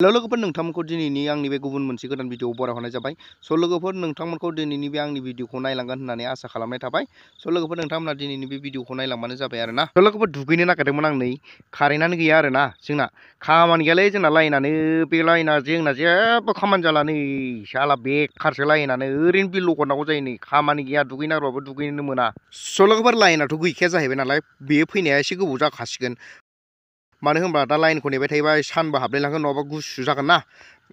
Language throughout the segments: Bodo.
लोगोफोर नोंथांमोनखौ दिनैनि आंनि बे गुबुन मोनसे गोदान भिडिअ बरायहरनाय जाबाय। स' लोगोफोर नोंथांमोनखौ दिनैनि बे आंनि भिडिअखौ नायलांगोन होननानै आसा खालामनाय थाबाय। स' लोगोफोर नोंथांमोना दिनैनि बे भिडिअखौ नायलांबानो जाबाय आरोना। स' लोगोफोर दुगैनो नागिरदोंमोन आं नै कारेन्टआनो गैया आरोना जोंना। खामानि गैयालै जोंना लाइनानो बे लाइना जोंना जेबो खामानि जाला नै साला बेखारसो लाइनानो ओरैनो बिल हरनांगौ जायो नै खामानि गैया दुगैनांगौबाबो दुगैनो मोना। स' लोगोफोर लाइनाथ' गैखाया जाहैबाय नालाय बेयो फैनाया एसे गोबाव जाखासिगोन। मानो होनबा दा लाइनखौ नेबाय थायोबा सानबो हाबलायलांगोन नङाबा गुसु जागोन ना।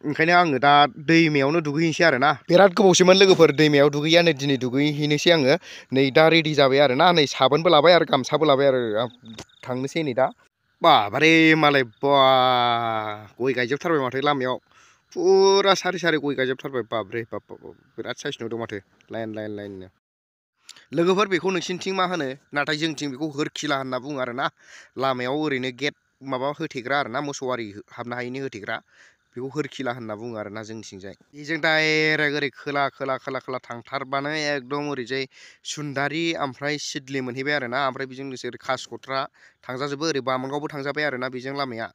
ओंखायनो आङो दा दैमायावनो दुगैहैनोसै आरोना। बिराद गोबावसैमोन लोगोफोर दैमायाव दुगैया नै दिनै दुगैहैनोसै आङो। नै दा रेडि जाबाय आरोना नै साबोनबो लाबाय आरो गामसाबो लाबाय आरो आं थांनोसै नै दा। बाबारे मालाय बा गय गायजोबथारबाय माथो लामायाव फुरा सारि सारि गय गायजोबथारबाय बाबरे बाब बिराद साइस नुदों माथो लाइननो। लोगोफोर बेखौ नोंसिनिथिं मा होनो नाथाय जोंथिं बेखौ होरखिला होनना बुङो आरोना। लामायाव ओरैनो गेट माबा होथेग्रा आरोना मोसौ आरि हाबनो हायैनि होथेग्रा बेखौ होरखिला होनना बुङो आरोना जोंथिंजाय। बेजों डाइरेक्ट ओरै खोला थांथारबानो एकदम ओरैजाय सुन्दारि ओमफ्राय सिदलि मोनहैबाय आरोना। ओमफ्राय बेजों लोगोसे ओरै कासिकट्रा थांजाजोबो ओरै बामोनगावबो थांजाबाय आरोना बेजों लामाया।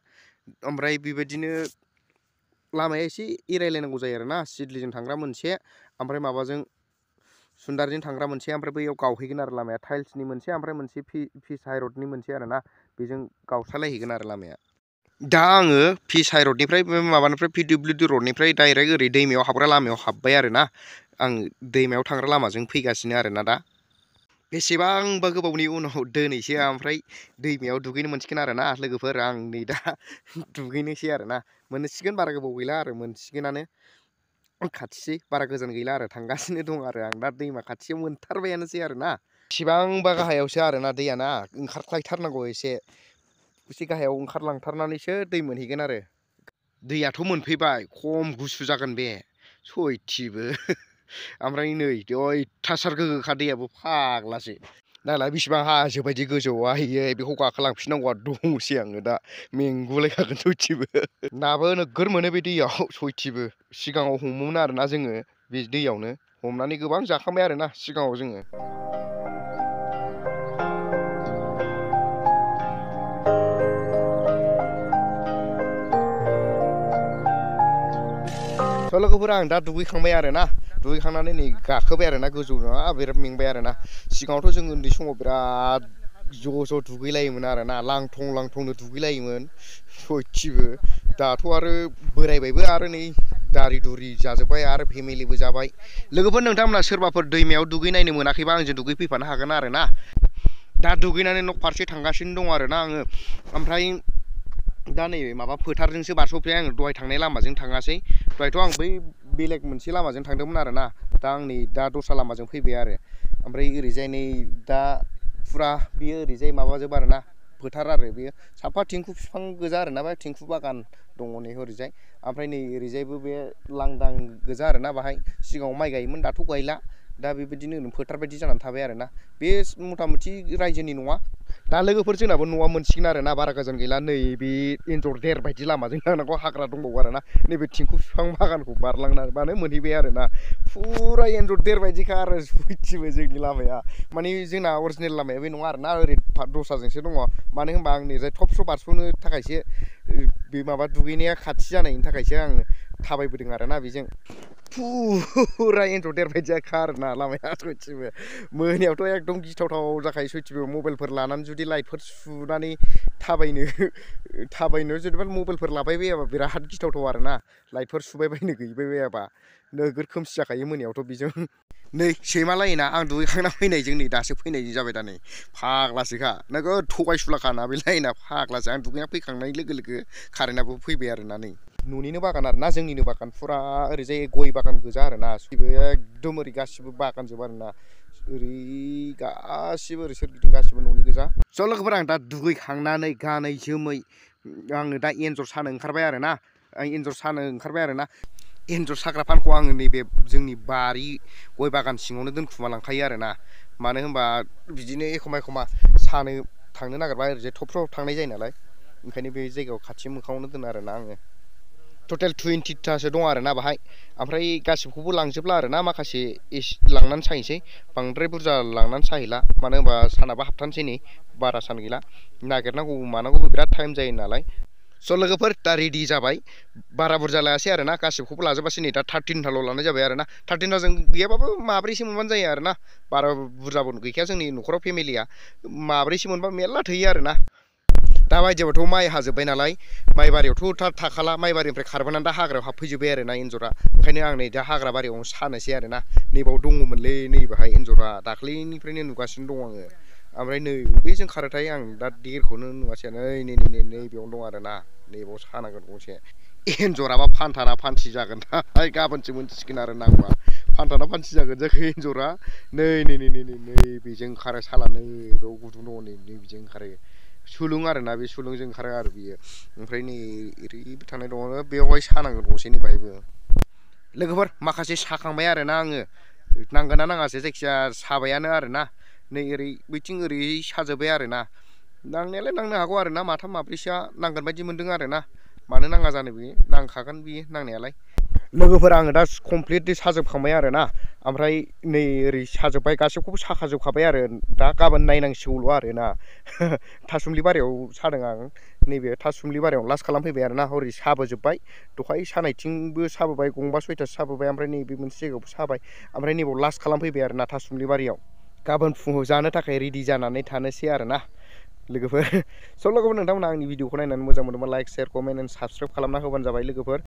ओमफ्राय बेबायदिनो लामाया एसे एरायलायनांगौ जायो आरोना। सिदलिजों थांग्रा मोनसे ओमफ्राय माबाजों सुन्दारिजों थांग्रा मोनसे ओमफ्राय बैयाव गावहैगोन आरो लामाया टाइल्सनि मोनसे ओमफ्राय मोनसे फिस हाइरडनि मोनसे आरोना। बेजों गावस्रालायहैगोन आरो लामाया। दा आङो फिस हाइरडनिफ्राय माबानिफ्राय PWD रडनिफ्राय डाइरेक्ट ओरै दैमायाव हाबग्रा लामायाव हाबबाय आरोना। आं दैमायाव थांग्रा लामाजों फैगासिनो आरोना दा। बेसेबांबा गोबावनि उनाव दिनैसो ओमफ्राय दैमायाव दुगैनो मोनसिगोन आरोना लोगोफोर आं नै दा दुगैनोसै आरोना। मोनसिगोन बारा गोबाव गैला आरो मोनसिगोनानो खाथिसै बारा गोजान गैला आरो थांगासिनो दं आरो आं दा दैमा खाथियाव मोनथारबायानोसै आरोना। बेसेबांबा गाहायावसो आरोना दैयाना ओंखारख्लायथारनांगौ एसे गाहायाव ओंखारलांथारनानैसो दै मोनहैगोन आरो। दैयाथ' मोनफैबाय खम गुसु जागोन बे सयथिबो ओमफ्राय नै अयथासार गोग्गोखा दैयाबो फाग्लासो। नालाय बेसेबां हाजो बायदि गोजौआयै बेखौ गाखोलांफिननांगौआ दंसै आङो दा मेंगुलायखागोन सयथिबो। नाबो नोगोर मोनो बे दैयाव सयथिबो। सिगाङाव हमोमोन आरोना जोङो बे दैयावनो हमनानै गोबां जाखांबाय आरोना सिगाङाव जोङो। स' लोगोफोर आं दा दुगैखांबाय आरोना। दुगैखांनानै नै गाखोबाय आरोना गोजौआव बिराद मेंबाय आरोना। सिगाङावथ' जों उन्दै समाव बिराद ज' दुगैलायोमोन आरोना लांथंनो दुगैलायोमोन सयथिबो। दाथ' आरो बोरायबायबो आरो नै दारि दुरि जाजोब्बाय आरो फेमिलिबो जाबाय। लोगोफोर नोंथांमोना सोरबाफोर दैमायाव दुगैनायनो मोनाखैबा आंजों दुगैफैफानो हागोन आरोना। दा दुगैनानै न' फारसे थांगासिनो दं आरोना आङो। ओमफ्राय दा नै माबा फोथारजोंसो बारस'फैबाय आङो दहाय थांनाय लामाजों थाङासै। दहायथ' आं बै बेलेग मोनसे लामाजों थांदोंमोन आरोना। दा आं नै दा दस्रा लामाजों फैबाय आरो। ओमफ्राय ओरैजाय नै दा फुरा बेयो ओरैजाय माबाजोब आरोना फोथार आरो बेयो साफा थिंखु बिफां गोजा आरोना बे थिंखु बागान दङ नै ओरैजाय। ओमफ्राय नै ओरैजायबो बे लांदां गोजा आरोना बाहाय सिगाङाव माइ गायोमोन दाथ' गायला। दा बेबायदिनो फोथार बायदि जानानै थाबाय आरोना। बे मथा मथि रायजोनि नङा। दा लोगोफोर जोंनाबो न'आ मोनसिगोन आरोना बारा गोजान गैला नैबे एन्जर देर बायदि लामाजों थांनांगौ हाग्रा दंबावो आरोना। नैबे थिंखु बिफां बागानखौ बारलांनानै मोनहैबाय आरोना। फुरा एन्जर देर बायदिखा आरो सयथिबो जोंनि लामाया। माने जोंना अरिजिनेल लामाया बे नङा आरोना ओरै दस्राजोंसो दङ। मानो होनबा आं नैजाय थबस्र' बारस'नो थाखायसो बे माबा दुगैनाया खाथि जानायनि थाखायसो आं थाबायबोदों आरोना बेजों। फुरा एन्जर देर बायदिखा आरोना लामाया सयथिबो। मोनायावथ' एकदम गिथावथाव जाखायो सयथिबो मबाइलफोर लानानै जुदि लाइटफोर सुनानै थाबायनो जुदिबा मबाइलफोर लाबाय बायाबा बिराद गिथावथाव आरोना। लाइटफोर सुबाय बायनो गैबाय बायाबा नोगोद खोमसि जाखायो मोनायावथ' बेजों। नै सैमा लायोना आं दुगैखांना फैनायजों नै दासो फैनाय जाबाय दा नै फाग्लासोखा नोगोद थगायसुलाखाना बे लाइना फाग्लासो। आं दुगैना फैखांनाय लोगो लोगो कारेन्टआबो फैबाय आरोना नै न'निनो बागान आरोना जोंनिनो बागान फुरा ओरैजाय गय बागान गोजा आरोना एकदम ओरै गासिबो बागानजोब आरोना। ओरै गासिबो ओरै सोरगिदिं गासिबो न'नि गोजा। स' लोगोफोर आं दा दुगैखांनानै गानै जोमै आङो दा एन्जर सानो ओंखारबाय आरोना। एन्जर साग्रा फानखौ आङो नैबे जोंनि बारि गय बागान सिङावनो दोनखुमा लांखायो आरोना। मानो होनबा बिदिनो एखमबा सानो थांनो नागिरबा ओरैजाय थबस्र' थांनाय जायो नालाय। ओंखायनो बे जायगायाव खाथि मोखाङावनो दोनो आरोना आङो। टटेल 20थासो दं आरोना बाहाय। ओमफ्राय गासिबखौबो लांजोबला आरोना माखासे लांनानै सायनोसै। बांद्राय बुरजा लांनानै साहैला मानो होनबा सानाबो हाबथारनोसै नै बारा सान गैला। नागिरनांगौ मानांगौबो बिराद टाइम जायो नालाय। स' लोगोफोर दा रेडि जाबाय बारा बुरजा लायासै आरो ना गासिबखौबो लाजोबासै नै दा 13थाल' लानाय जाबाय आरो ना 13थाजों गैयाबाबो माब्रैसो मोनबानो जायो आरो ना बारा बुरजाबो गैखाया जोंनि न'खराव फेमिलिया माब्रैसो मोनबा मेरला थोयो आरो ना दा बायदियावथ' माइ हाजोब्बाय नालाय माइ बारियावथ' थाखाला माइ बारिनिफ्राय खारबोनानै दा हाग्रायाव हाबफैजोब्बाय आरो ना एन्जरा ओंखायनो आं नै दा हाग्रा बारियावनो सानोसै आरो ना नैबाव दङमोनलै नैबाहाय एन्जरा दाख्लैनिफ्रायनो नुगासिनो दं आङो ओमफ्राय नै बबेजों खारोथाय आं दा देरखौनो नुवासै नैबेयावनो दं आरो ना नैबाव सानांगोन गंसे एन्जराबा फान्थाना फान्थि जागोन गाबोनसो मोनथिसिगोन आरो नांबा फान्थाना फान्थि जागोन जाखो एन्जरा नै बेजों ओंखारो साला नै बेयाव गुदुं दङ नै बेजों ओंखारो सुलुं आरो ना बे सुलुंजों ओंखारो आरो बियो ओमफ्राय नै ओरैबो थानाय दङ बेवहाय सानांगोन गंसे नै बाहायबो लोगोफोर माखासे साखांबाय आरो ना आङो नांगोना नाङासै जायखिजाया साबायानो आरो ना नै ओरै बैथिं ओरै साजोब्बाय आरो ना नांनायालाय नांनो हागौ आरो ना माथाम माब्रैसोआ नांगोन बायदि मोनदों आरो ना मानो नाङा जानो बियो नांखागोन बियो नांनायालाय लोगोफोर आङो दा कमप्लिटलि साजोबखांबाय आरो ना ओमफ्राय नै ओरै साजोब्बाय गासैखौबो साखाजोबखाबाय आरो दा गाबोन नायनांसिगौल' आरो ना थासुमलि बारियाव सादों आं नैबे थासुमलि बारियाव लास्ट खालामफैबाय आरो ना हरै साबोजोब्बाय दहाय सानायथिंबो साबोबाय गंबा सयथासो साबोबाय ओमफ्राय नैबे मोनसे जायगायावबो साबाय ओमफ्राय नैबाव लास्ट खालामफैबाय आरो ना थासुमलि बारियाव गाबोन फुङाव जानो थाखाय रेडि जानानै थानोसै आरो ना लोगोफोर स' लोगोफोर नोंथांमोना आंनि भिडिअखौ नायनानै मोजां मोनोबा like share comment and subscribe खालामना होबानो जाबाय लोगोफोर